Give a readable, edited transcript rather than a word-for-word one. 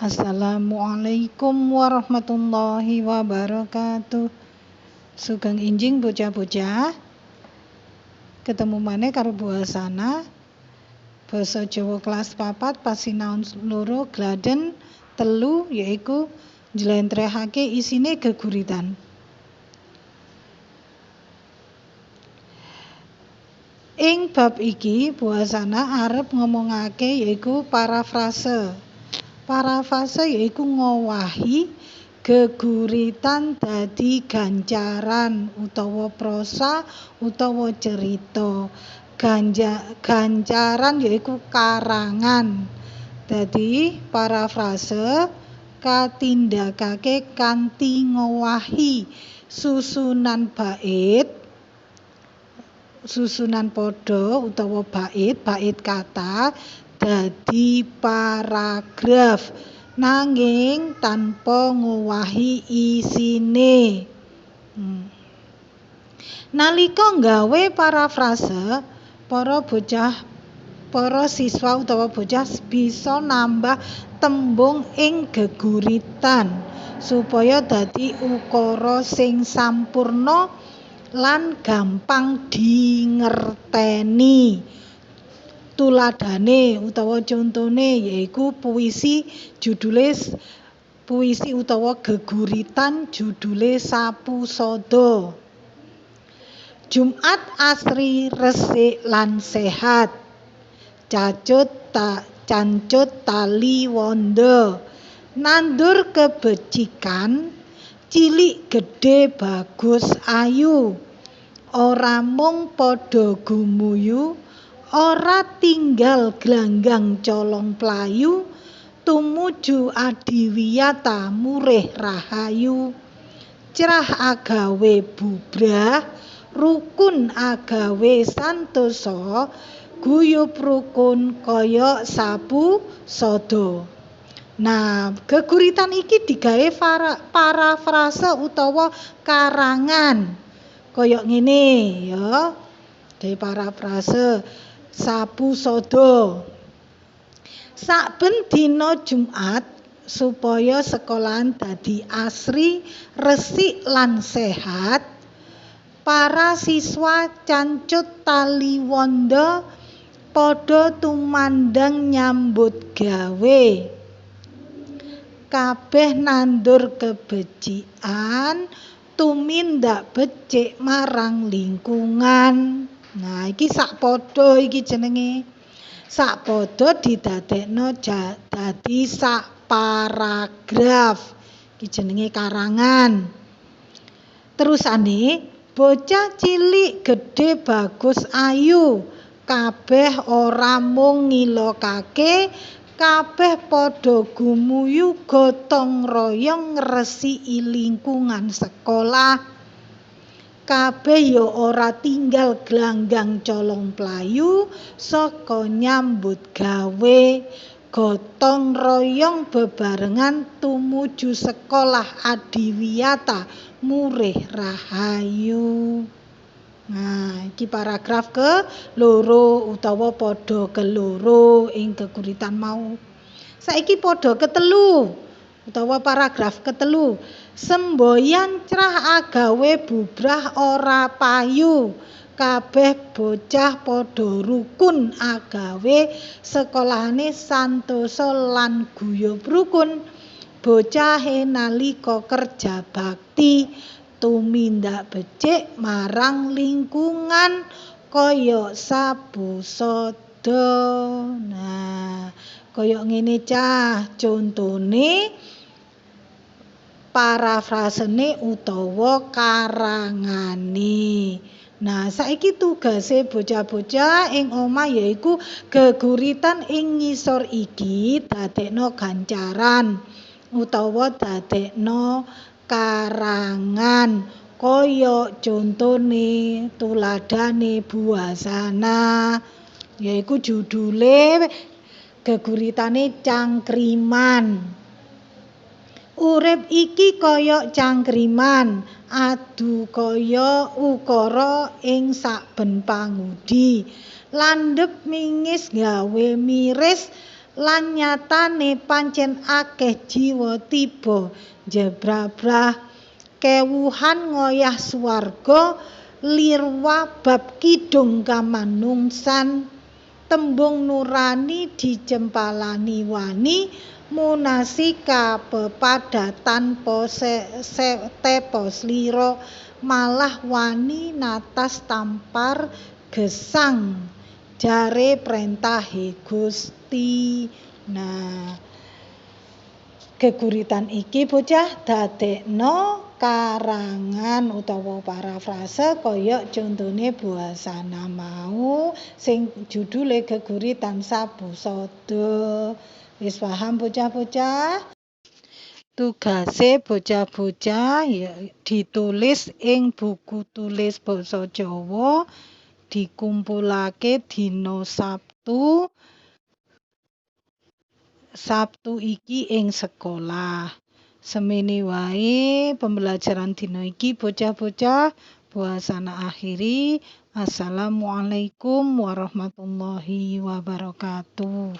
Assalamualaikum warahmatullahi wabarakatuh. Sugeng injing bocah-bocah. Ketemu maneh karo Bu Hasana. Basa Jawa kelas 4 pasinaon 2 Gladen 3 yaiku njlentrehake isine geguritan. Ing bab iki Bu Hasana arep ngomongake yaiku parafrase. Parafrase yaiku ngowahi geguritan dadi gancaran utawa prosa utawa cerita. Gancaran yaiku karangan. Dadi parafrase katindakake kanthi ngowahi susunan bait, susunan padha utawa bait, bait kata dadi paragraf nanging tanpa ngowahi isine. Nalika nggawe parafrase, para siswa utawa bocah bisa nambah tembung ing geguritan supaya dadi ukara sing sampurna lan gampang dingerteni. Tuladhane utawa contone yaiku puisi judule puisi utawa geguritan judule Sapu Sada. Jumat asri resik lan sehat. Cacut cancut tali wanda. Nandur kebecikan cilik gedhe bagus ayu. Ora mung padha gumuyu, ora tinggal glanggang colong playu, tumuju adiwiyata murih rahayu. Crah agawe bubrah, rukun agawe santosa, guyub rukun kaya sapu sada. Nah, geguritan iki digawe parafrase utawa karangan. Kaya ngene ya. Gawe parafrase Sapu Sada. Saben dina Jumat supaya sekolahan dadi asri, resik lan sehat, para siswa cancut tali wanda padha tumandang nyambut gawe. Kabeh nandur kebecikan, tumindak becik marang lingkungan. Nah, iki sak padha iki jenenge. Sak padha didadekno dadi sak paragraf. Iki jenenge karangan. Terusane, bocah cilik gedhe bagus ayu, kabeh ora mung ngilokake, kabeh padha gumuyu gotong royong ngresiki lingkungan sekolah. Kabeh ya ora tinggal glanggang colong playu saka nyambut gawe, gotong royong bebarengan tumuju sekolah adiwiyata murih rahayu. Nah, iki paragraf ke-2 utawa padha ke-2 ing geguritan mau. Saiki padha ke-3 utawa paragraf ke-3. Semboyan crah agawe bubrah ora payu, kabeh bocah padha rukun agawe sekolahane santosa lan guyub rukun. Bocahe nalika kerja bakti tumindak becik marang lingkungan kaya sapu sada. Nah, kaya ngene cah contone parafrasene utawa karangane. Nah, saiki tugase bocah-bocah ing omah yaiku geguritan ing ngisor iki dadekno gancaran utawa dadekno karangan kaya contone tuladhane Bu Hasana yaiku judule geguritane Cangkriman. Urip iki kaya cangkriman, adu kaya ukara ing saben pangudi. Landhep mingis gawe miris, Lan nyatane pancen akeh jiwa tiba njebrabrah kewuhan ngoyah swarga lirwa bab kidung kamanungsan. Tembung nurani dicempalani wani munasi kapepadha tanpa tepa slira malah wani natas tampar gesang jare prentahe Gusti. Nah, geguritan iki bocah dadekno karangan utawa parafrase kaya contone Buasana mau sing judule Geguritan Sabu Sada. Wis paham bocah-bocah? Tugase bocah-bocah ya ditulis ing buku tulis basa Jawa, dikumpulake dina Sabtu. Sabtu iki ing sekolah. Semene wae pembelajaran dina iki bocah-bocah. Buasana akhiri. Assalamualaikum warahmatullahi wabarakatuh.